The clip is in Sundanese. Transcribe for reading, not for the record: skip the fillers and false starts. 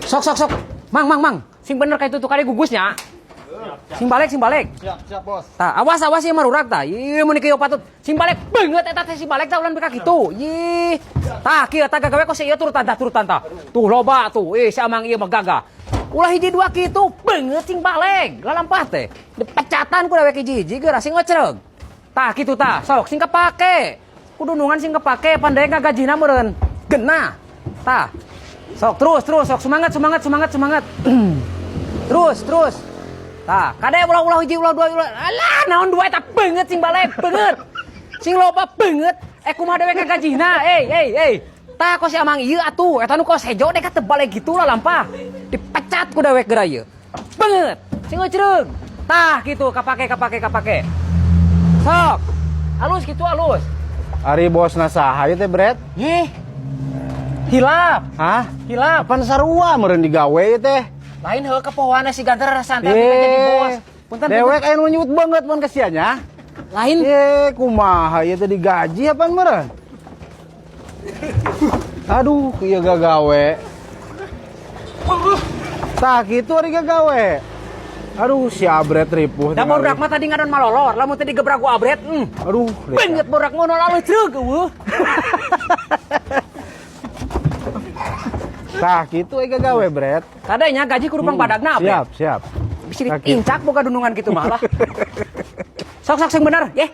Sok sok sok. Mang mang mang. Sing bener ka itu tuh kali gugusnya. Sing balik, sing balik. Siap, siap, Bos. Tah, awas awas ieu marurak tah. Ieu mun kieu patut. Sing balik beungeut eta teh sing balik tah ulah beka kitu. Ih. Tah kieu tah gagawe kok si ieu turutan tah turutan tah. Tuh loba tuh. Ih si Amang ieu mah gagah. Ulah hiji dua kitu beungeut sing balik. Lalampah teh. Dipecatan ku dewek hiji-hiji geura sing ngecreug. Tah kitu tah. Sok sing kepake. Kudu nungan sing kepake pandai ngagajina meureun. Genah. Tah. Sok terus terus sok semangat semangat semangat semangat. Terus terus. Tah, kade ulah ulah hiji ulah dua ulah. Alah, naon dua eta beungeut sing balik beungeut. Sing loba beungeut. Eh kumaha dewek ngagajina? Eh eh eh. Tah kok si Amang ieu atuh, eta nu kos hejo dek teu balik gitu lah lampah. Dipecat ku dewek geura ieu. Beungeut. Sing ngeucreug. Tah kitu kapake kapake kapake. Sok. Halus kitu halus. Ari bosna saha ieu teh, Bret? Ih. Hilap, Hah? hilap. Apaan sarua meureun digawe ieu teh? Lain heuh kepohoana si Ganter santai kita jadi bos. Punten, Dewek aya nu nyebut banget mun kasihannya. Lain Ye, kumaha ieu teh digaji apaan meureun? Aduh, ieu gagawe. Tah kitu ari gagawe. Aduh, si Abret ripuh. Da bodak mah tadi ngadon malolor, lamun teh digebrak ku Abret, Aduh, Beungeut bodak ngono lalu ceug eueuh. Tah kitu ai gagawe, Bret. Kadanya gaji kudu pang badagna Abret. Siap, siap. Bisa diincak boga dunungan gitu malah. Sok sok sing bener, ye.